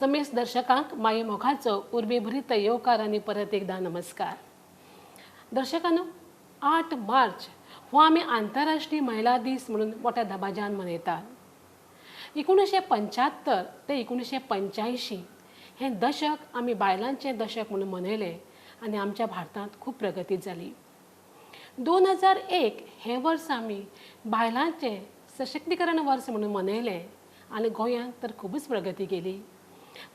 समेस्त दर्शकांक माई मोगाचो उर्बेभरीत येवकार आनी परत एकदा नमस्कार. दर्शकांनो, 8 मार्च हो आमी आंतरराष्ट्रीय महिला दीस म्हणून मोठ्या दबाज्यान मनयतात. 1975 ते 1985 हें दशक आमी बायलांचें दशक म्हणून मनयलें आनी आमच्या भारतांत खूब प्रगती जाली. 2001 हें वर्स आमी बायलांचें सशक्तीकरण वर्स म्हणून मनयलें आनी गोंयांत तर खुबूच प्रगती केली.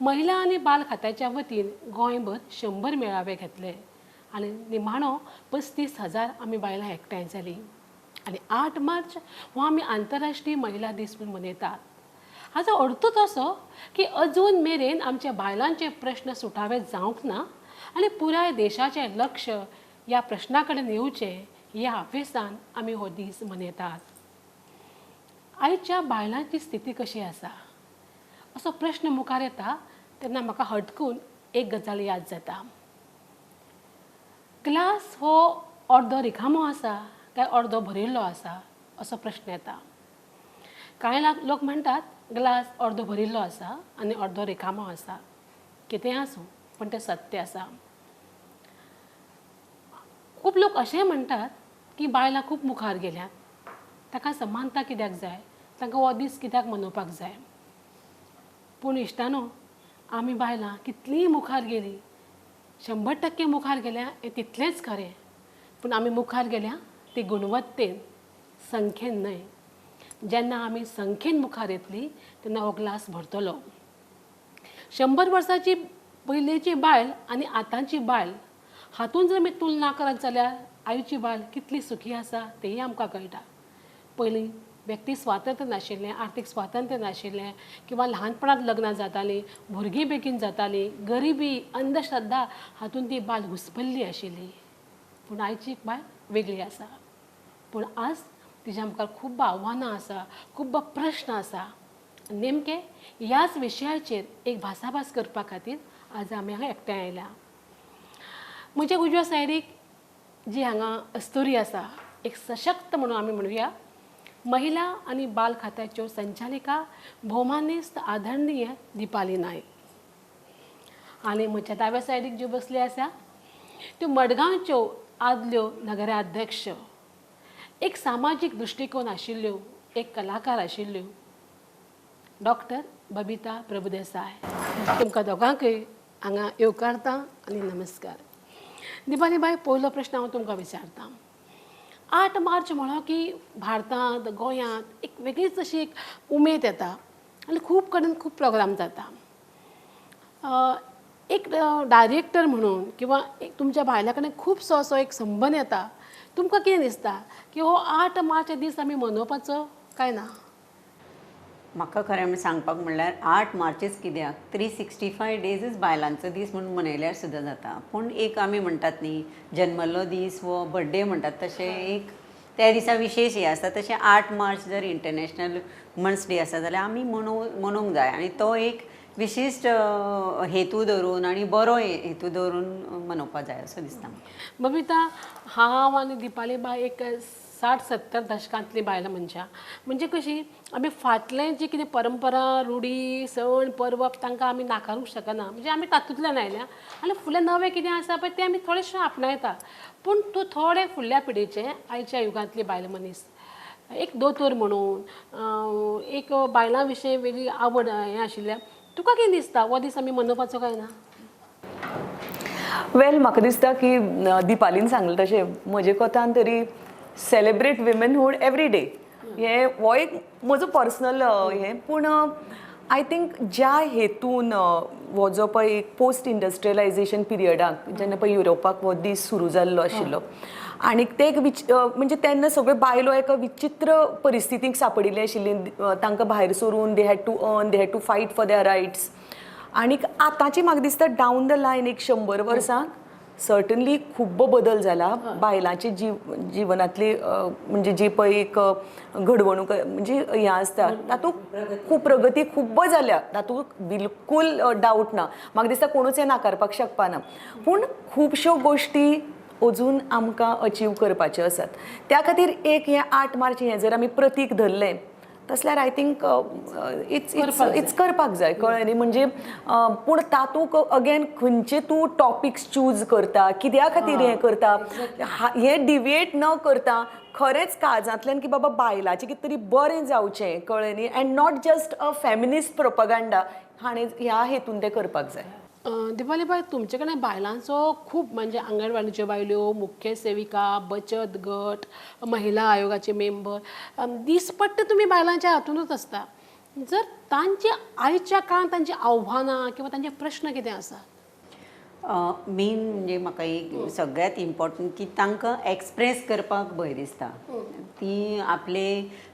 महिला आनी बाल खात्याच्या वतीन गोंयभर 100 मेळावे घेतले आनी निमाणो 35,000 आमी बायलां एकठांय जालीं आनी 8 मार्च हो आमी आंतरराष्ट्रीय महिला दीस म्हूण मनयतात. हाजो अर्थूच असो की अजून मेरेन आमच्या बायलांचे प्रश्न सुटावे जावंक ना आनी पुराय देशाचें लक्ष ह्या प्रश्ना कडेन येवचें ह्या हावेसान आमी हो दीस मनयतात. आयच्या बायलांची स्थिती कशी आसा असो प्रश्न मुखार येता तेन्ना म्हाका हटकून एक गजाल याद जाता. ग्लास हो अर्दो रिकामो आसा काय अर्दो भरिल्लो आसा असो प्रश्न येता. कांय लोक म्हणटात, ग्लास अर्दो भरिल्लो आसा आनी अर्दो रिकामो आसा. कितेंय आसूं, पूण तें सत्य आसा. खूब लोक अशेंय म्हणटात की बायलां खूब मुखार गेल्यात, ताका समानता कित्याक जाय, तांकां हो दीस कित्याक मनोवपाक जाय? पूण इश्टानो, आमी बायलां कितलींय मुखार गेलीं, 100% मुखार गेल्या हें तितलेंच खरें, पूण आमी मुखार गेल्या ती गुणवत्तेन, संख्येन न्हय. जेन्ना आमी संख्येन मुखार येतली तेन्ना हो ग्लास भरतलो. 100 वर्साची पयलींची बायल आनी आतांची बायल हातूंत जर आमी तुलना करत जाल्यार आयची बायल कितली सुखी आसा तेंय आमकां कळटा. पयलीं व्यक्ती स्वातंत्र्य नाशिल्लें, आर्थीक स्वातंत्र्य नाशिल्लें किंवा ल्हानपणांत लग्नां जातालीं, भुरगीं बेगीन जातालीं, गरिबी, अंधश्रद्धा हातूंत ती बायल घुस्पल्ली आशिल्ली. पूण आयची बायल वेगळी आसा. पूण आज तिच्या मुखार खूब आव्हानां आसा, खूब प्रश्न आसा. नेमके ह्याच विशयाचेर एक भासाभास करपा खातीर आज आमी हांगा एकठांय आयल्या. म्हज्या उजव्या सायडीक जी हांगा अस्तुरी आसा, एक सशक्त म्हणून आमी म्हणुया, महिला आनी बाल खात्याच्यो संचालिका भोवमानेस्त आदरणीय दिपाली नायक आनी म्हज्या दाव्या सायडीक ज्यो बसली आसा त्यो मडगांवच्यो आदल्यो नगराध्यक्ष, एक सामाजीक दृश्टिकोन आशिल्ल्यो, एक कलाकार आशिल्ल्यो डॉक्टर बबिता प्रभुदेसाय. तुमकां दोगांकय हांगा येवकारता आनी नमस्कार. दिपाली बाय, पयलो प्रश्न हांव तुमकां विचारता. 8 मार्च म्हणो की भारतांत, गोंयांत एक वेगळीच अशी एक उमेद येता आनी खूब कडेन खूब प्रोग्राम जाता. एक डायरेक्टर म्हणून किंवा एक तुमच्या बायलां कडेन खुबसो असो एक संबंद येता, तुमकां कितें दिसता की हो 8 मार्च दीस आमी मनोवपाचो काय ना? म्हाका खरें म्हणल्यार सांगपाक म्हणल्यार 8 मार्चच कित्याक, 365 डेजच बायलांचो दीस म्हणून मनयल्यार सुद्दां जाता. पूण एक आमी म्हणटात न्ही, जन्मल्लो दीस हो बड्डे म्हणटात, तशें एक त्या दिसा विशेश हें आसता. तशें 8 मार्च जर इंटरनॅशनल वुमन्स डे आसा जाल्यार आमी मनोवंक जाय आनी तो एक विशिश्ट हेतू धरून आनी बरो हेतू धरून मनोवपाक जाय असो दिसता म्हाका. बबिता, हांव आनी दिपाली बाय एक 60-70 दशकांतली बायलां मनशां. म्हणजे कशी आमी फाटलें जी कितें परंपरा, रुढी, सण परब तांकां आमी नाकारूंक शकना. म्हणजे आमी तातूंतल्यान आयल्या आनी फुडलें नवें कितें आसा पळय तें आमी थोडेशें आपणायता. पूण तूं थोडें फुडल्या पिढीचें, आयच्या युगांतली बायल मनीस, एक दोतोर म्हणून, एक बायलां विशयी वेगळी आवड हें आशिल्ल्या तुका कितें दिसता, हो दीस आमी मनोवपाचो काय ना? वेल, म्हाका दिसता की दिपालीन सांगलें तशें म्हजे कोतान तरी सेलिब्रेट विमेनहूड एवरी डे हें हो एक म्हजो पर्सनल हें. पूण I think ज्या हेतून हो जो पळय एक पोस्ट इंडस्ट्रियलायझेशन पिरियडाक जेन्ना पळय युरोपाक हो दीस सुरू जाल्लो आशिल्लो आनी ते एक म्हणजे तेन्ना सगळ्यो बायलो एका विचित्र परिस्थितीक सांपडिल्ली आशिल्ली. तांकां भायर सरून they had to earn, they had to fight for their rights. आनीक आतांची म्हाका दिसता डावन the line एक 100 वर्सांक सर्टनली खूब्ब बदल जाला बायलांचे जिवनांतली, म्हणजे जी पळय एक घडवणूक म्हणजे हें आसता तातूंत खूब प्रगती खूब्ब जाल्या. तातूंत बिलकूल डावट ना. म्हाका दिसता कोणूच हें नाकारपाक शकपाना. पूण खुबश्यो गोश्टी अजून आमकां अचीव करपाच्यो आसात. त्या खातीर एक हें 8 मार्च हें जर आमी प्रतीक धरलें तसल्यार I think it's करपाक जाय, कळ्ळें न्ही. म्हणजे पूण तातूंत अगेन खंयचे तूं टॉपिक्स चूज करता, कित्या खातीर हें करता, हें डिविएट न करता खरेंच काळजांतल्यान की बाबा बायलाचें कितें तरी बरें जावचें, कळ्ळें न्ही, and not just a feminist propaganda हाणें ह्या हेतून तें करपाक जाय. दिपाली बाय, तुमचे कडेन बायलांचो खूब म्हणजे आंगणवाडीच्यो बायल्यो, मुख्य सेविका, बचत गट, महिला आयोगाचे मेंबर, दिसपट्टे तुमी बायलांच्या हातूनच आसता. जर तांचे आयच्या काळांत तांची आव्हानां किंवा तांचे प्रश्न कितें आसा? मेन म्हणजे म्हाका एक सगळ्यांत इम्पॉर्टंट की तांकां एक्सप्रेस करपाक भंय दिसता. ती आपले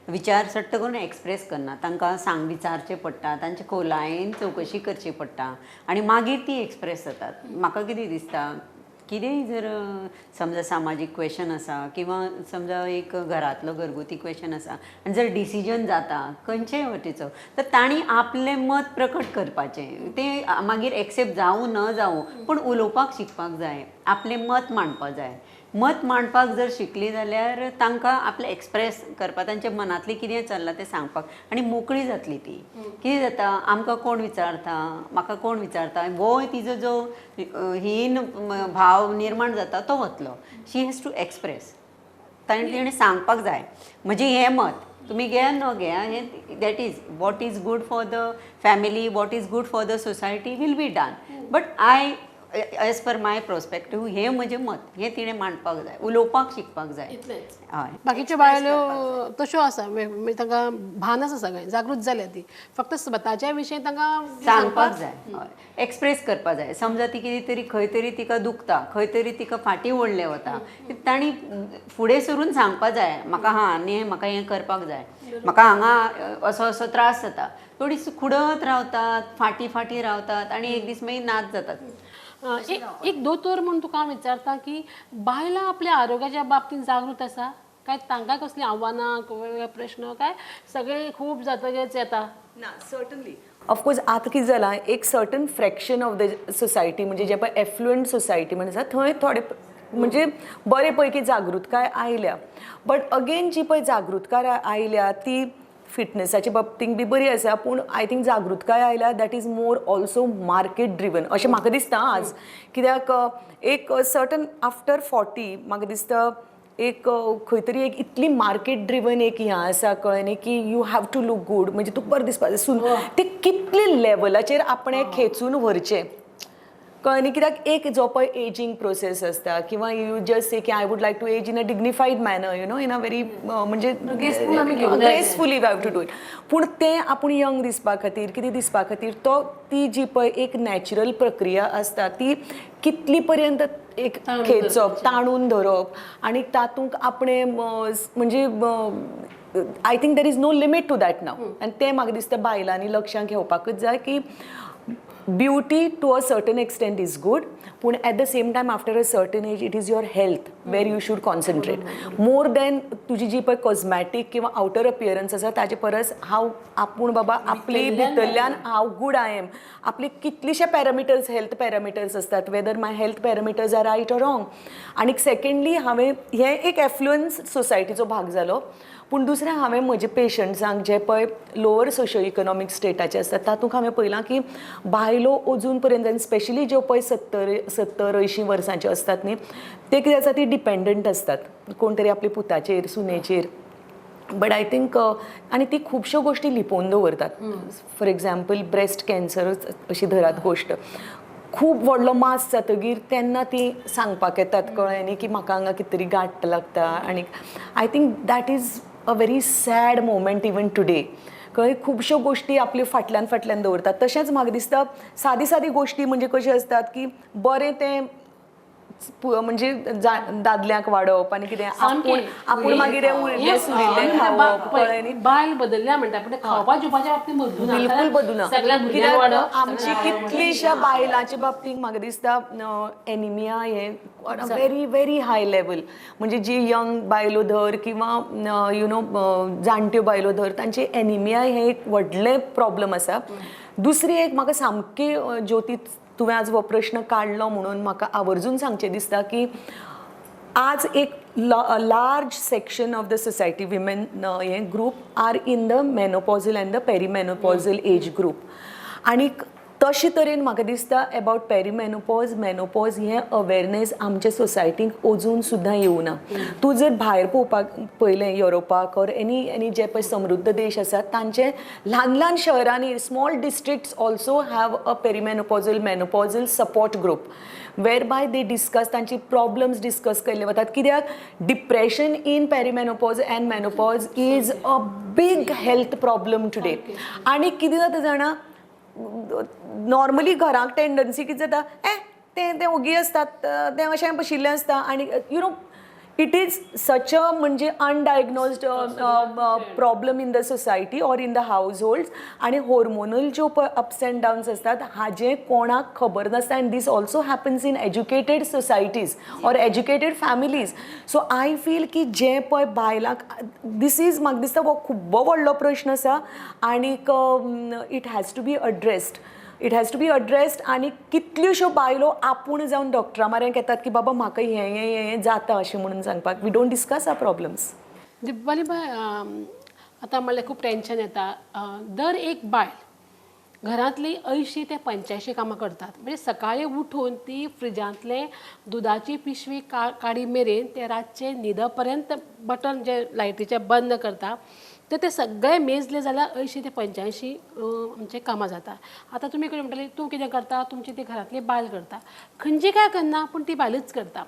विचार सट्ट करून एक्सप्रेस करना, तांकां सांग विचारचें पडटा, तांचे खोलायेन चवकशी करची पडटा आनी मागीर ती एक्सप्रेस जातात. म्हाका कितें दिसता, कितेंय जर समजा सामाजीक क्वेशन आसा किंवा समजा एक घरांतलो घरगुती क्वेशन आसा आनी जर डिसिजन जाता खंयचेय वटेचो, तर तांणी आपलें मत प्रकट करपाचें, तें मागीर एक्सेप्ट जावं न जावं पूण उलोवपाक शिकपाक जाय, आपलें मत मांडपाक जाय. मत मांडपाक जर शिकली जाल्यार तांकां आपलें एक्सप्रेस करपाक, तांच्या मनांतलें कितें चल्लां तें सांगपाक आनी मोकळी जातली ती. कितें जाता, आमकां कोण विचारता, म्हाका कोण विचारता, हो तिजो जो हीन भाव निर्माण जाता तो वतलो. शी हॅज टू एक्सप्रेस, ताणें सांगपाक जाय म्हजें हें मत, तुमी घेया न घेया, हें that is what is good for the family, what is good for the society will be done, but I as per my perspective हें म्हजें मत, हें तिणें मांडपाक जाय, उलोवपाक शिकपाक जाय. इतलेंच. हय. बाकीच्यो बायलो तश्यो आसा, म्हणजे तांकां भान आसा, सगळें जागृत जाल्या ती, फक्त स्वताच्या विशयी तांकां सांगपाक जाय, एक्सप्रेस करपाक जाय. समजा ती कितें तरी खंय तरी तिका दुखता, खंय तरी तिका फाटीं ओडलें वता, तांणी फुडें सरून सांगपाक जाय, म्हाका हां आनी म्हाका हें करपाक जाय, म्हाका हांगा असो असो त्रास जाता. थोडी खुडत रावतात, फाटीं फाटीं रावतात आनी एक दीस मागीर नाच जातात. एक दोतोर म्हूण तुका हांव विचारता की बायलां आपल्या आरोग्याच्या बाबतींत जागृत आसा काय तांकां कसलीं आव्हानां, वेगवेगळे प्रश्न काय सगळे खूब जातकच येता? ना, सर्टनली ऑफकोर्स आतां कितें जालां, एक certain fraction of the society म्हणजे जे पळय एफ्लुएंट सोसायटी म्हणून आसा थंय थोडे म्हणजे बरे पैकी जागृतकाय आयल्या, बट अगेन जी पळय जागृतकाय आयल्या ती फिटनेसाच्या बाबतींत बी बरी आसा, पूण I think जागृतकाय आयल्या that is more also market driven अशें म्हाका दिसता आज. कित्याक एक सर्टन आफ्टर 40 म्हाका दिसता एक खंय तरी एक इतली मार्केट ड्रिवन एक हें आसा, कळ्ळें न्ही, की you have to look good, म्हणजे तुका बरें दिसपाक जाय, ते कितले लेवलाचेर आपणें खेचून व्हरचें, कळ्ळें न्ही. कित्याक एक जो पळय एजींग प्रोसेस आसता किंवा you just से की I would like to age in a dignified manner, you know, in a very म्हणजे gracefully have to do it, पूण तें आपूण यंग दिसपा खातीर कितें दिसपा खातीर तो ती जी पळय एक नॅचरल प्रक्रिया आसता ती कितली पर्यंत एक खेचप, ताणून धरप आनी तातूंत आपणें म्हणजे I think there is no limit to that now. आनी तें म्हाका दिसता बायलांनी लक्षांत घेवपाकूच जाय की beauty to a certain extent is good, पूण at the same time after a certain age it is your health where you should concentrate more than तुजी जी पळय कॉस्मॅटीक किंवा आवटर अपियरन्स आसा ताजे परस हांव आपूण बाबा आपली भितरल्यान हाव गूड I am, आपले कितलेशे पॅरामिटर्स हेल्थ पॅरामिटर्स आसतात, whether my health parameters are right or wrong. आनी सेकंडली हांवें हें एक एफ्लुएंस सोसायटीचो भाग जालो, पूण दुसरें हांवें म्हजे पेशंट्सांक जे पळय लोवर सोशो इकनॉमीक स्टेटाचे आसतात तातूंत हांवें पळयलां की बायलो अजून पर्यंत आनी स्पेशली ज्यो पळय 70-80 वर्सांच्यो आसतात न्ही, ते कितें आसा ती डिपेंडंट आसतात कोण तरी आपल्या पुताचेर, सुनेचेर, बट I think आनी ती खुबश्यो गोश्टी लिपोवन दवरतात. फॉर एग्जाम्पल ब्रेस्ट कॅन्सरूच अशी धरात गोश्ट, खूब व्हडलो मास जातगीर तेन्ना ती सांगपाक येतात, कळ्ळें न्ही, की म्हाका हांगा कितें तरी गांठ लागता. आनी I think that is a very sad moment even today, कळ्ळें. खुबश्यो गोश्टी आपल्यो फाटल्यान फाटल्यान दवरतात. तशेंच म्हाका दिसता सादी सादी गोश्टी म्हणजे कश्यो आसतात की बरें तें म्हणजे दादल्यांक वाडप आनी कितें आपूण आपूण मागीर उरिल्लें सुरिल्लें खावप, कळ्ळें न्ही. बायल बदलल्या म्हणटा पूण खावपा जेवपाच्या बाबतींत बदलूना, बिलकूल बदलूना. सगळ्या भुरग्यांक वाडप. आमची कितलीश्या बायलांच्या बाबतींत म्हाका दिसता एनिमिया हें व्हेरी व्हेरी हाय लेवल, म्हणजे जी यंग बायलो धर किंवा you know जाणट्यो बायलो धर, तांचे एनिमिया हें एक व्हडलें प्रॉब्लम आसा. दुसरी एक म्हाका सामकी ज्योती तुवें आज हो प्रश्न काडलो म्हणून म्हाका आवर्जून सांगचें दिसता की आज एक large section of the society women हे group are in the menopausal and the perimenopausal age group. आनी तशे तरेन म्हाका दिसता अबावट पेरिमेनोपॉज मेनोपॉज हें अवेरनेस आमच्या सोसायटीक अजून सुद्दां येवना. तूं जर भायर पळोवपाक पळयलें युरोपाक ऑर एनी एनी जे पळय समृद्ध देश आसात तांचे ल्हान ल्हान शहरांनी small districts also have a perimenopausal menopausal support group whereby they discuss तांची प्रॉब्लम्स डिस्कस केल्ले वतात. कित्याक depression in perimenopause and menopause is a big health problem today. आनी कितें जाता जाणा, नॉर्मली घराक टेंडन्सी कितें जाता, ए तें तें ओगी आसतात, तें अशें बशिल्लें आसता आनी you know it is such a म्हणजे undiagnosed problem in the society or in the household. आनी होर्मोनल ज्यो पळय अप्स अँड डावन्स आसतात हाजें कोणाक खबर नासता and this also happens in educated societies or educated families. So I feel की जें पळय बायलांक this is म्हाका दिसता हो खूब्ब व्हडलो प्रश्न आसा आनीक it has to be addressed, it has to be addressed. आनी कितल्योश्यो बायलो आपूण जावन डॉक्टरा म्हऱ्यांत येतात की बाबा म्हाका हें हें हें हें जाता अशें म्हणून सांगपाक. We don't discuss our problems. Deepali बाय, आतां म्हणल्यार खूब टेन्शन येता. दर एक बायल घरांतली 80 ते 85 कामां करतात. म्हणजे सकाळी उठून ती फ्रिजांतले दुदाची पिशवी काडी मेरेन ते रातचे न्हिद पर्यंत बटन जे लायटीचे बंद करता तर ते सगळे मेजले जाल्यार 80 ते 85 आमचे कामां जाता. आतां तुमी कितें म्हणटली, तूं कितें करता, तुमची ती घरांतली बायल करता. खंयची काय करना पूण ती बायलूच करता.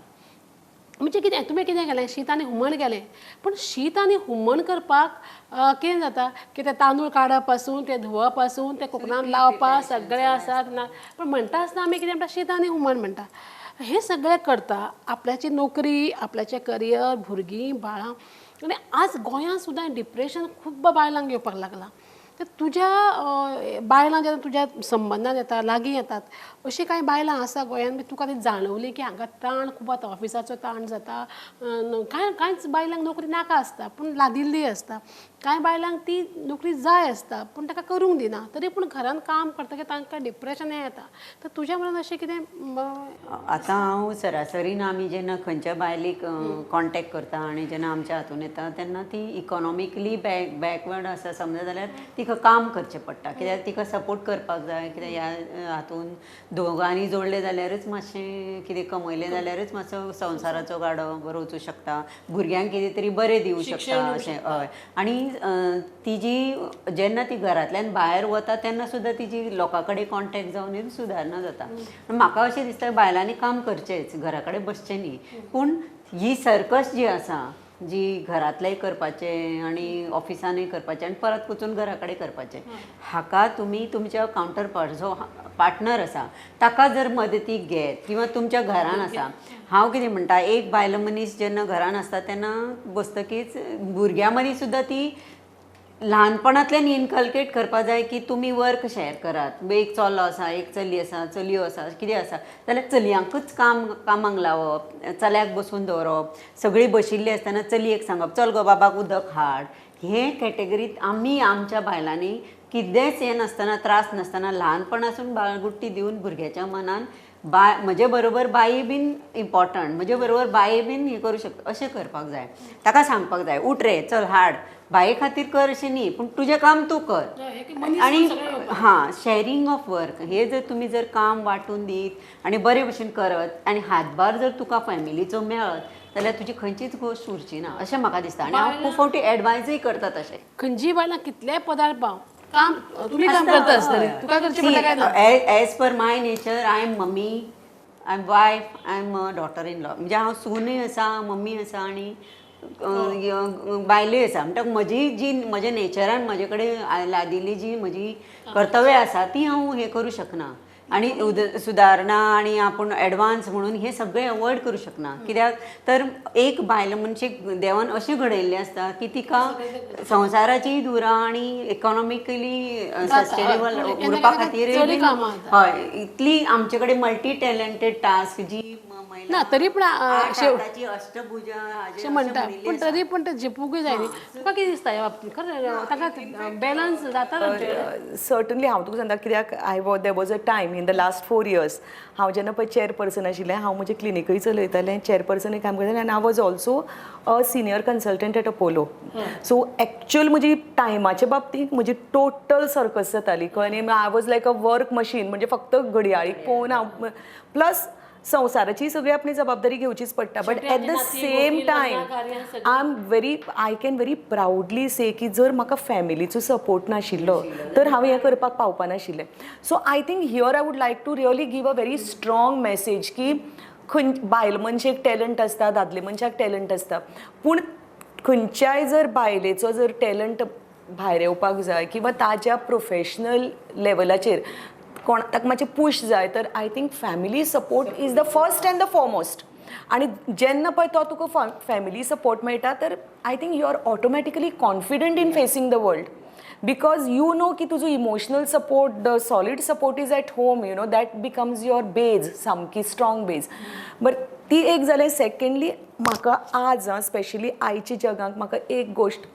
म्हणजे कितें तुमी कितें केलें, शीत आनी हुमण केलें. पूण शीत आनी हुमण करपाक कितें जाता की ते तांदूळ काडप पासून ते धुवप पासून ते कुकरान लावपा सगळें आसा ना. पूण म्हणटा आसतना आमी कितें म्हणटा, शीत आनी हुमण म्हणटा. हें सगळें करता, आपल्याची नोकरी, आपल्याचें करियर, भुरगीं बाळां. आनी आज गोंयांत सुद्दां डिप्रेशन खूब्ब बायलांक येवपाक लागलां. तर तुज्या बायलां जेन्ना तुज्या संबंदान येता, लागीं येतात, अशीं कांय बायलां आसा गोंयांत बी तुका ती जाणवली की हांगा ताण खूब आतां, ऑफिसाचो ताण जाता, कांय कांयच बायलांक नोकरी नाका आसता पूण लादिल्ली आसता. कांय बायलांक ती नोकरी जाय आसता पूण ताका करूंक दिना, तरी पूण घरान काम करतकीर तांकां डिप्रेशन हें येता. तर तुज्या मनान अशें कितें आतां हांव सरासरीन आमी जेन्ना खंयच्या बायलेक कॉन्टेक्ट करता आनी जेन्ना आमच्या हातून येता तेन्ना ती इकॉनॉमिकली बॅकवर्ड आसा समजा जाल्यार तिका काम करचें पडटा, कित्याक तिका सपोर्ट करपाक जाय. कित्याक ह्या हातून दोगांनी जोडलें जाल्यारच मातशें कितें कमयलें जाल्यारच मातसो संवसाराचो गाडो बरो वचूं शकता, भुरग्यांक कितें तरी बरें दिवं शकता अशें. हय. आनी तिजी जेन्ना ती घरांतल्यान भायर वता तेन्ना सुद्दां तिजी लोकां कडेन कॉन्टेक्ट जावन सुदारणा जाता. म्हाका अशें दिसता बायलांनी काम करचेंच, घरा कडेन बसचें न्ही. पूण ही सर्कस जी आसा, जी घरांतलेंय करपाचें आनी ऑफिसानूय करपाचें आनी परत वचून घरा कडेन करपाचें, हाका तुमी तुमच्या कावंटर पार्ट जो पार्टनर आसा ताका जर मदतीक घेत किंवा तुमच्या घरान आसा. हांव कितें म्हणटा, एक बायल मनीस जेन्ना घरान आसता तेन्ना बसतकीच भुरग्यां मदीं सुद्दां ती ल्हानपणांतल्यान इनकल्केट करपा जाय की तुमी वर्क शेअर करात. एक चलो आसा, एक चली आसा, चलयो आसा, कितें आसा जाल्यार चलयांकूच कामाक लावप, चल्याक बसून दवरप. सगळीं बशिल्लीं आसतना चलयेक सांगप चल गो बाबाक उदक हाड. हे कॅटेगरीत आमी आमच्या बायलांनी कितेंच हें नासतना, त्रास नासतना ल्हानपणासून बाळगुट्टी दिवन भुरग्याच्या मनान बाय म्हजे बरोबर बाई बीन इम्पॉर्टंट, म्हजे बरोबर बाई बीन हें करूं शकता अशें करपाक जाय. ताका सांगपाक जाय उठ रे चल हाड, बाये खातीर कर अशें न्ही पूण तुजें काम तूं कर. आनी हां, शॅरिंग ऑफ वर्क हे जर तुमी जर काम वांटून दीत आनी बरे भशेन करत आनी हातभार जर तुका फॅमिलीचो मेळत जाल्यार तुजी खंयचीच गोश्ट उरची ना अशें म्हाका दिसता. आनी हांव खूब फावटी एडवायजूय करता तशें. खंयचीय बायलां कितलेय पदार पाव, काम तुमी काम करता आसतली, तुका करचें पडटा काय ना? As per my nature I am mummy, I am wife, I am daughter in law. म्हणजे हांव सूनय आसा, मम्मी आसा आनी बायलूय आसा. म्हणटक म्हजी जी म्हज्या नेचरान म्हजे कडेन लादिल्ली जी म्हजी कर्तव्यां आसा ती हांव हें करूं शकना आनी सुदारणा आनी आपूण एडवान्स म्हणून हें सगळें अवॉयड करूं शकना. कित्याक तर एक बायल मनशेक देवान अशें घडयल्लें आसता की तिका संवसाराची दुरा आनी इकॉनॉमिकली सस्टेनेबल उरपा खातीर. हय, इतली आमचे कडेन मल्टी टॅलंटेड टास्क जी महिला ना तरी पण अष्टभुजा अशें म्हणटा, पूण तरी पण ते झेपूंकूय जाय न्ही. तुका कितें दिसता ह्या बाबतींत? खरें ताका बॅलन्स जाता? सर्टनली हांव तुका सांगता कित्याक I was there was a time in the last 4 years हांव जेन्ना पळय चेअरपर्सन आशिल्लें, हांव म्हजें क्लिनिकूय चलयतालें, चेअरपर्सनूय काम करतालें आनी I was also a senior consultant at Apollo. So actual म्हजी टायमाच्या बाबतींत म्हजी टोटल सर्कस जाताली, कळ्ळें न्ही. I was like a work machine, म्हणजे फक्त घडयाळीक पळोवन हांव, प्लस संवसाराची सगळी आपली जबाबदारी घेवचीच पडटा. But at the same time I am very I can very proudly say की जर म्हाका फॅमिलीचो सपोर्ट नाशिल्लो तर हांव हें करपाक पावपा नाशिल्लें. So I think here I would like to really give a very strong message की खंय बायल मनशेक टॅलंट आसता, दादले मनशाक टॅलंट आसता, पूण खंयच्याय जर बायलेचो जर टॅलंट भायर येवपाक जाय किंवा ताज्या प्रोफेशनल लेवलाचेर कोण ताका मातशें पूश जाय तर I think family support is the first and the foremost. आनी जेन्ना पळय तो तुका फॅमिली सपोर्ट मेळटा तर I think you are automatically confident in facing the world, because you know की तुजो emotional support, the solid support is at home, you know that becomes your base, सामकी स्ट्रॉंग बेज. बट ती एक जालें. Secondly म्हाका आज specially आयच्या जगाक म्हाका एक गोश्ट,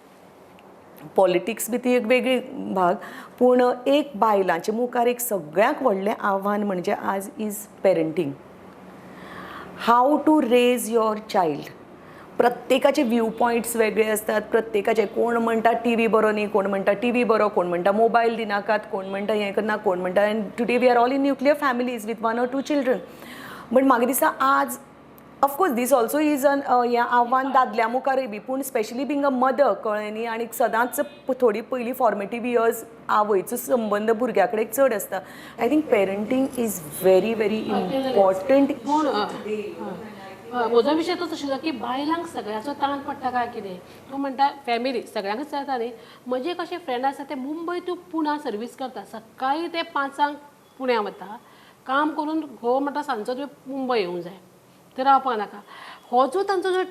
पॉलिटिक्स बी ती एक वेगळी भाग, पूण एक बायलांच्या मुखार एक सगळ्याक व्हडलें आव्हान म्हणजे आज is parenting, how to raise your child. प्रत्येकाचे व्यू पॉयंट्स वेगळे आसतात, प्रत्येकाचे, कोण म्हणटा टी व्ही बरो न्ही, कोण म्हणटा टी व्ही बरो, कोण म्हणटा मोबायल दिनाकात, कोण म्हणटा हें करना, कोण म्हणटा, and today we are all in nuclear families with 1 or 2 children. But म्हाका दिसता आज of course these also is an हें आव्हान दादल्या मुखारय बी, पूण स्पेशली बींग अ मदर, कळ्ळें न्ही, आनी सदांच थोडी पयलीं फॉर्मेटीव इयर्स आवयचो संबंद भुरग्या कडेन चड आसता. I think parenting is very very important. पूण म्हजो विशय तोच आशिल्लो की बायलांक सगळ्याचो ताण पडटा काय कितें. तूं म्हणटा फॅमिली सगळ्यांकच जाता न्ही. म्हजे एक अशे फ्रेंड आसा ते मुंबय टू पुणा सर्वीस करता, सकाळी ते 5 पुण्या वता काम करून, घोव म्हणटा सांजचो तुवें मुंबय येवंक जाय, ते रावपाक नाका. हो जो तांचो जो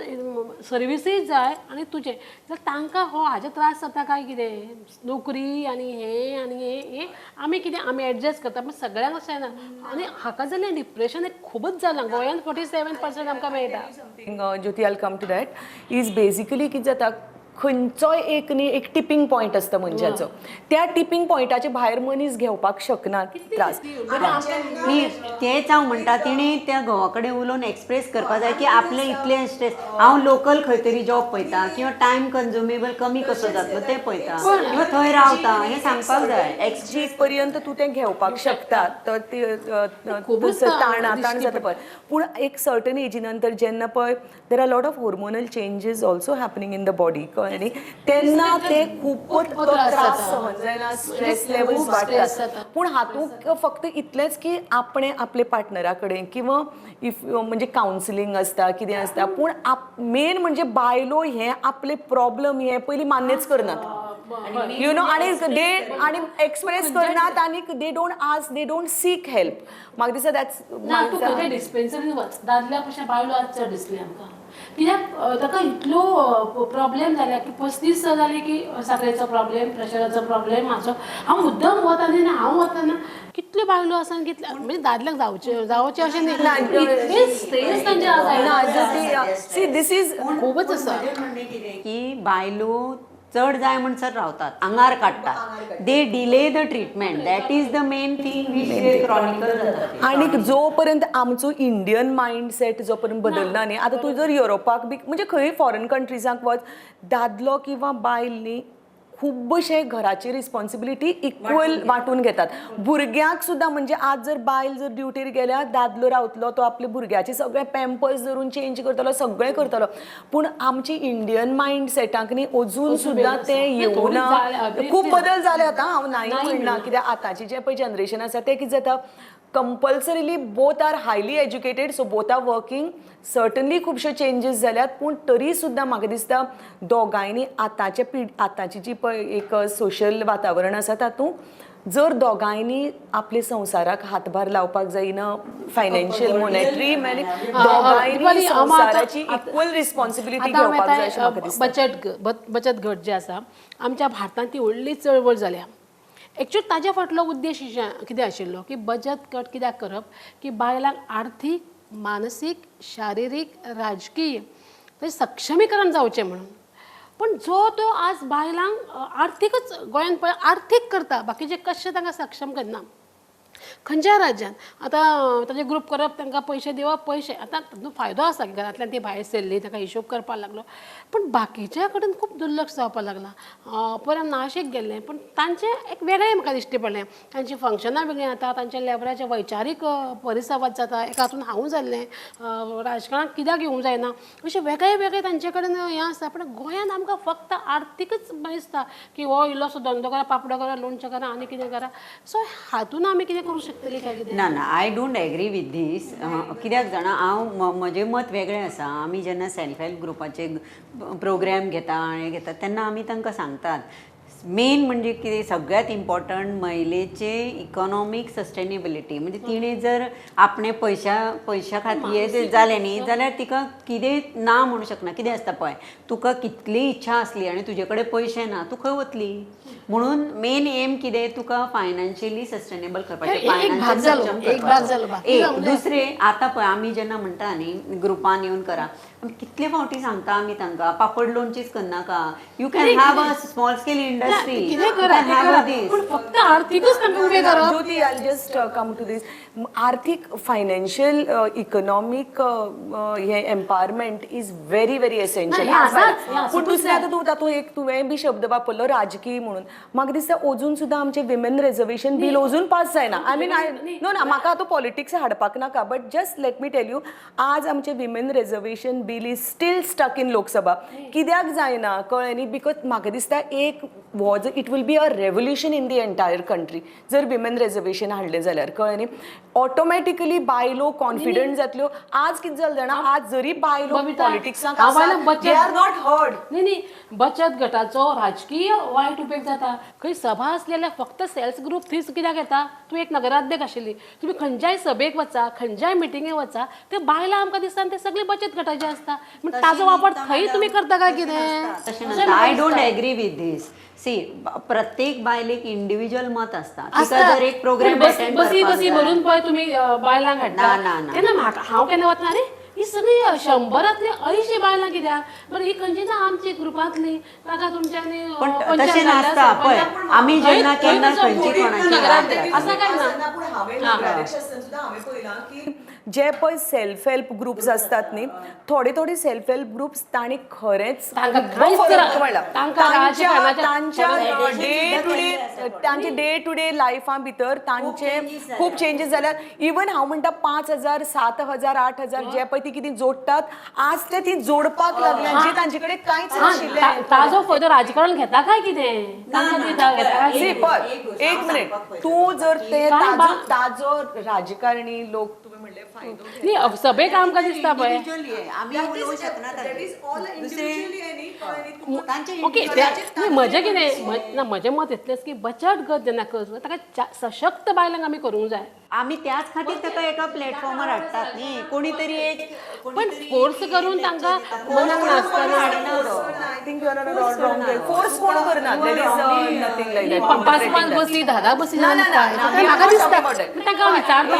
सर्विसूय जाय आनी तुजें जाल्यार तांकां हो हाजे त्रास जाता काय कितें, नोकरी आनी हें आनी हें हें आमी कितें आमी एडजस्ट करता, पूण सगळ्यांक अशें जायना. आनी हाका जाल्यार डिप्रेशन एक खुबूच जालां गोंयांत, 47% आमकां मेळटा. Something Jyoti, I come to that, is basically कितें जाता, खंयचोय एक न्ही एक टिपींग पॉयंट आसता मनशाचो, त्या टिपींग पॉयंटाचे भायर मनीस घेवपाक शकना त्रास. तेच हांव म्हणटा, तिणें त्या घोवा कडेन उलोवन एक्सप्रेस करपाक जाय की आपले इतले स्ट्रेस, हांव लोकल खंय तरी जॉब पळयता किंवा टायम कंज्युमेबल कमी कसो जातलो तें पळयता किंवा थंय रावता, हें सांगपाक जाय. जीक पर्यंत तूं तें घेवपाक शकता तर ती ताण ताण जाता पळय, पूण एक सर्टन एजी नंतर जेन्ना पळय there are lot of hormonal changes also happening in the body, कळ्ळें न्ही, तेन्ना ते खूबच त्रास सहन जायना, स्ट्रेस लेवल्स वाडटात. पूण हातूंत फक्त इतलेंच की आपणें आपले पार्टनरा कडेन किंवा if म्हणजे कावन्सिलींग आसता कितें आसता, पूण मेन म्हणजे बायलो हें आपले प्रॉब्लम हें पयलीं मान्यच करनात, you know, आनी दे आनी एक्सप्रेस करनात आनी they don't ask, they don't seek help. म्हाका दिसता that's ना. तूं खंयच्या डिस्पेन्सरीन वच, दादल्या पेक्षा बायलो आज चड दिसली आमकां, कित्याक ताका इतलो प्रॉब्लेम जाल्या की 35 जाली की साकरेचो प्रॉब्लेम, प्रेशराचो प्रॉब्लेम, हाचो. हांव मुद्दम वता न्ही, हांव वतना कितल्यो बायलो आसा आनी कितले म्हणजे दादल्यांक जावचें जावचें अशें न्ही, इतले स्ट्रेस तांचे आसा. सी this is खूबच आसा की बायलो चड जाय म्हणसर रावतात, आंगार काडटात, they delay the treatment, that is the main thing which chronical जाता. आनी जो पर्यंत आमचो इंडियन मायंडसेट जो पर्यंत बदलना न्ही, आतां तूं जर युरोपाक बी म्हणजे खंय फॉरेन कंट्रीजांक वच, दादलो किंवा बायल न्ही खुबशे घराची रिस्पॉन्सिबिलिटी इक्वल वांटून घेतात. भुरग्यांक सुद्दां म्हणजे आज जर बायल जर ड्युटीर गेल्यार दादलो रावतलो, तो आपल्या भुरग्याचे सगळे पॅम्पर्स धरून चेंज करतलो, सगळें करतलो. पूण आमची इंडियन मायंड सेटाक न्ही अजून सुद्दां तें येवना. खूब बदल जाले आतां, हांव नाही म्हणना, कित्याक आतांचें जें पळय जनरेशन आसा तें कितें जाता, compulsorily both are highly educated, so both are working, certainly खुबशे चेंजीस जाल्यात. पूण तरी सुद्दां म्हाका दिसता दोगांयनी आतांचे आतांची जी पळय एक सोशल वातावरण आसा तातूंत जर दोगांयनी आपले संवसाराक हातभार लावपाक जाय इन फायनान्शियल मोनेटरी दोगांयनी संवसाराची इक्वल रिस्पॉन्सिबिलिटी घेवपाक जाय अशें म्हाका दिसता. बचत गट जे आसा आमच्या भारतांत ती व्हडली चळवळ जाल्या. एक्चुअली ताज्या फाटलो उद्देश कितें आशिल्लो की बचत गट कित्याक करप की बायलांक आर्थीक मानसीक, शारिरीक, राजकीय थंय सक्षमीकरण जावचें म्हणून. पूण जो तो आज बायलांक आर्थीकच गोंयांत पळय आर्थीक करता, बाकीचे कशें तांकां सक्षम करना खंयच्याय राज्यांत. आतां ताजे ग्रूप करप, तांकां पयशे दिवप, पयशे आतां तातूंत फायदो आसा की घरांतल्यान ती भायर सरली, तांकां हिशोब करपाक लागलो, पूण बाकीच्या कडेन खूब दुर्लक्ष जावपाक लागलां. पयर हांव नाशिक गेल्लें, पूण तांचें एक वेगळें म्हाका दिश्टी पडलें. तांचीं फंक्शनां वेगळीं जाता, तांच्या लेवलाचें वैचारीक परिसंवाद जाता. एका हातून हांवूय जाल्लें, राजकारणाक कित्याक येवंक जायना अशें वेगळे वेगळे तांचे कडेन हें आसता. पूण गोंयांत आमकां फक्त आर्थीकच दिसता की हो इल्लोसो धंदो करा, पापडो करा, लोणचें करा आनी कितें करा. सो हातून आमी कितें करूं शकतली काय कितें? ना ना, I don't agree with this. कित्याक जाणा, हांव म्हजें मत वेगळें आसा. आमी जेन्ना सेल्फ हेल्प ग्रुपाचे प्रोग्राम घेता आनी घेता तेन्ना आमी तांकां सांगतात, मेन म्हणजे कितें सगळ्यांत इम्पॉर्टंट महिलेचे इकॉनॉमीक सस्टेनेबिलिटी. म्हणजे तिणें जर आपणें पयशा खातीर जालें न्ही जाल्यार तिका कितें ना म्हणू शकना. कितें आसता पळय, तुका कितली इच्छा आसली आनी तुजे कडेन पयशे ना, तूं खंय वतली? म्हणून मेन एम कितें, तुका फायनान्शियली सस्टेनेबल करपाचें, फायनान्शियल. एक दुसरें आतां पळय आमी जेन्ना म्हणटा न्ही ग्रुपान येवन करा, कितले फावटी सांगता आमी तांकां, पापड लोणचीच करनाका, you can have a small scale industry. फक्त आर्थीकच उबें करप. Jyoti, I just come to this. आर्थीक, फायनान्शियल, इकॉनॉमीक हे empowerment is very very essential. पूण दुसरें आतां तूं तातूंत एक तुवें बी शब्द वापरलो राजकीय म्हणून, म्हाका दिसता अजून सुद्दां आमचें विमेन रिजर्वेशन बील अजून पास जायना. I mean I know ना, म्हाका आतां पॉलिटिक्स हाडपाक नाका, but just let me tell you, आज आमचें women reservation bill is still stuck in Lok Sabha. कित्याक जायना कळ्ळें न्ही? Because म्हाका दिसता एक was it will be a revolution in the entire country जर विमेन रिजर्वेशन हाडलें जाल्यार, कळ्ळें न्ही? ऑटोमॅटिकली बायलो कॉन्फिडंट जातल्यो. आज कितें जालें जाणा, आज जरी बायलो पॉलिटिक्साक they are not heard. न्ही न्ही, बचत गटाचो राजकीय वायट उपेग जाता. खंय सभा आसली जाल्यार फक्त सेल्स ग्रूप थंयच कित्याक येता? तूं एक नगराध्यक्ष आशिल्ली, तुमी खंयच्याय सभेक वचा, खंयच्याय मिटिंगेक वचा, ते बायलां आमकां दिसता आनी ते सगळे बचत गटाचे आसता. पूण ताजो वापर थंय तुमी करता काय कितें? तशें नासता. I don't agree with this. See, प्रत्येक बायलेक इंडिव्हिज्युअल मत आसता. तिका जर एक प्रोग्राम बसी बसी भरून पळय तुमी बायलांक हाडटा तेन्ना म्हाका हांव केन्ना वतना रे ही सगळी 100 80 बायलां कित्याक? बरें, ही खंयची ना आमची ग्रुपांतली ताका तुमच्यांनी. पण तशें नासता पळय, आमी जेन्ना केन्ना खंयची कोणाची आसा काय ना. पूण हांवें नगराध्यक्ष आसतना सुद्दां हांवें पळयलां की जे पळय सेल्फ हेल्प ग्रुप्स आसतात न्ही, थोडे थोडे सेल्फ हेल्प ग्रुप्स तांणी खरेंच फरक पडला तांच्या डे टू डे, तांचे डे टू डे लायफा भितर तांचे खूब चेंजीस जाल्यात. इवन हांव म्हणटा 5,000, 7,000, 8,000 जे पळय ती कितें जोडटात आज ते ती जोडपाक लागल्या जे तांचे कडेन कांयच नाशिल्लें. ताजो फायदो राजकारण घेता काय कितें? एक मिनिट, तूं जर ते ताजो राजकारणी लोक तुवें म्हणलें फायदो न्ही, सभेक आमकां दिसता पळय. ओके, म्हजें कितें ना, म्हजें मत इतलेंच की बचत गट जेन्ना करता ताका सशक्त बायलांक आमी करूंक जाय. आमी त्याच खातीर ताका एका प्लॅटफॉर्मार हाडटात न्ही, कोणी तरी एक पण फोर्स करून तांकां मनाक नासतना. फोर्स कोण करना, 5 5 बसली, 10 बसली, म्हाका दिसता तांकां विचारता.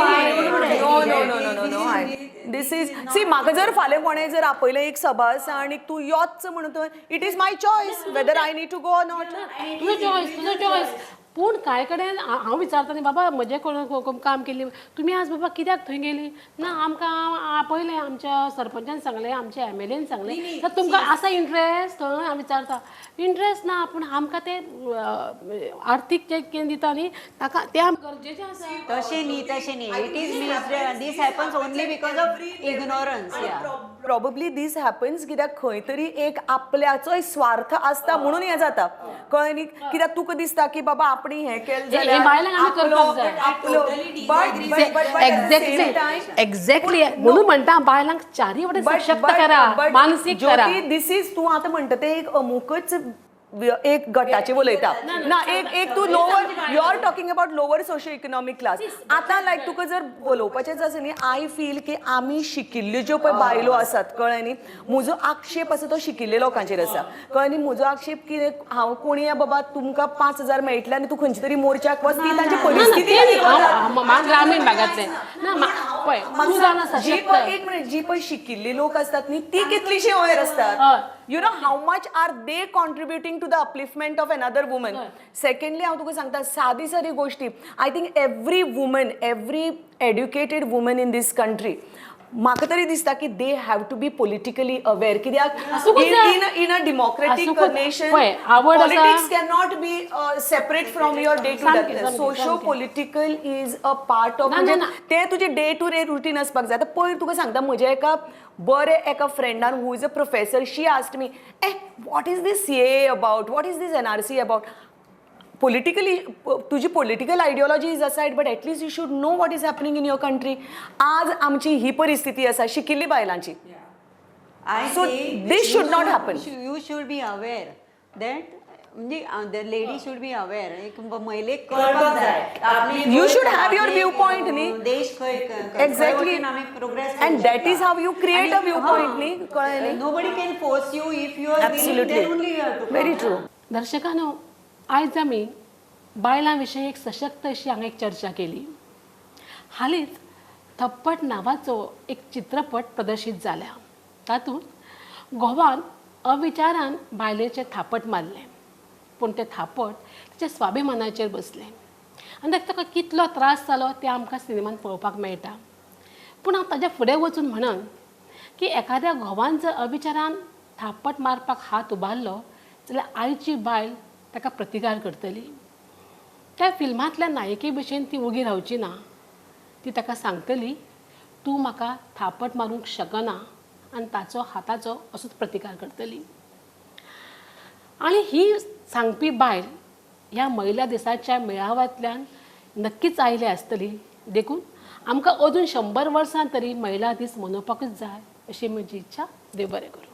This is C, म्हाका जर फाल्यां कोणें जर आपयलें एक सभा आसा आनी तूं योच म्हणून, it is my choice whether I need to go or not. तुजो चॉयस, तुजो चॉयस. पूण कांय कडेन हांव विचारता न्ही, बाबा म्हजें कोण काम केली तुमी आज, बाबा कित्याक थंय गेली ना? आमकां आपयलें, आमच्या सरपंचान सांगलें, आमच्या एम एल एन सांगलें, तर तुमकां आसा इंट्रस्ट थंय? हांव विचारता, इंट्रस्ट ना, पूण आमकां ते आर्थीक जे कितें दिता न्ही ताका तें गरजेचें आसा. तशें न्ही, तशें न्ही. It is this happens only because of ignorance. Probably this happens कित्याक खंय तरी एक आपल्याचोय स्वार्थ आसता म्हणून हें जाता, कळ्ळें न्ही? कित्याक तुका दिसता की बाबा आपणी हें केलें जाल्यार एक्झॅक्टली म्हणून म्हणटा बायलांक चारय वटेन सशक्त करा, मानसीक करा. दिस is तूं आतां म्हणटा तें एक अमुकच एक गटाचे उलयता ना, एक एक तूं lower, you are talking about lower socio economic class. आतां लायक तुका जर उलोवपाचेंच आसा न्ही, I feel की आमी शिकिल्ल्यो ज्यो पळय बायलो आसात, कळ्ळें न्ही, म्हजो आक्षेप आसा तो शिकिल्ले लोकांचेर आसा, कळ्ळें न्ही. म्हजो आक्षेप कितें, हांव कोणी बाबा तुमकां 5,000 मेळटले आनी तूं खंयचे तरी मोर्चाक वच, ती तांची परिस्थिती. ग्रामीण भागांतले ना पळय, जी पळय, एक मिनिट, जी पळय शिकिल्ली लोक असतात न्ही, ती कितलीशी अवेर असतात. You know how much are they contributing to the upliftment of another woman. Secondly हांव तुका सांगता, सादी सादी गोष्टी, I think every woman, every educated woman in this country, म्हाका तरी दिसता की they have to be politically aware. कित्याक in a democratic nation politics can not be separate from your day to day. Socio political is a part of, म्हणजे ते तुजे day two day routine आसपाक जाय. आतां पयर तुका सांगता, म्हज्या एका बरे एका फ्रेंडान who is a professor, she asked me, what is this CAA about, what is this NRC about. Politically तुजी political ideology is aside, but at least you should know what is happening in your country. आज आमची ही परिस्थिती आसा शिकिल्ली बायलांची. So this should not happen. You should be aware that, म्हणजे the lady should be aware, एक महिलेक कळपाक जाय. You should have your view point न्ही. देश खंय Exactly. आमी progress. And that is how you create a view point न्ही, कळ्ळें न्ही. Nobody can force you. If you are Absolutely. Only you have to. Very true. दर्शकांनो, आयज आमी बायलां विशीं एक सशक्त अशी हांगा एक चर्चा केली. हालींच थप्पट नांवाचो एक चित्रपट प्रदर्शीत जाला. तातूंत घोवान अविचारान बायलेचें थापट मारलें, पूण तें थापट तिच्या स्वाभिमानाचेर बसलें आनी ताका कितलो त्रास जालो तें आमकां सिनेमान पळोवपाक मेळटा. पूण हांव ताज्या फुडें वचून म्हणन की एखाद्या घोवान जर अविचारान थापट मारपाक हात उबारलो जाल्यार आयची बायल ताका प्रतिकार करतली. त्या फिल्मांतल्या नायिके भशेन ती ओगी रावची ना, ती ताका सांगतली तूं म्हाका थापट मारूंक शकना, आनी ताचो हाताचो असोच प्रतिकार करतली. आनी ही सांगपी बायल ह्या महिला दिसाच्या मेळाव्यांतल्यान नक्कीच आयल्या आसतली. देखून आमकां अजून 100 वर्सां तरी महिला दीस मनोवपाकूच जाय अशी म्हजी इच्छा. देव बरें करूं.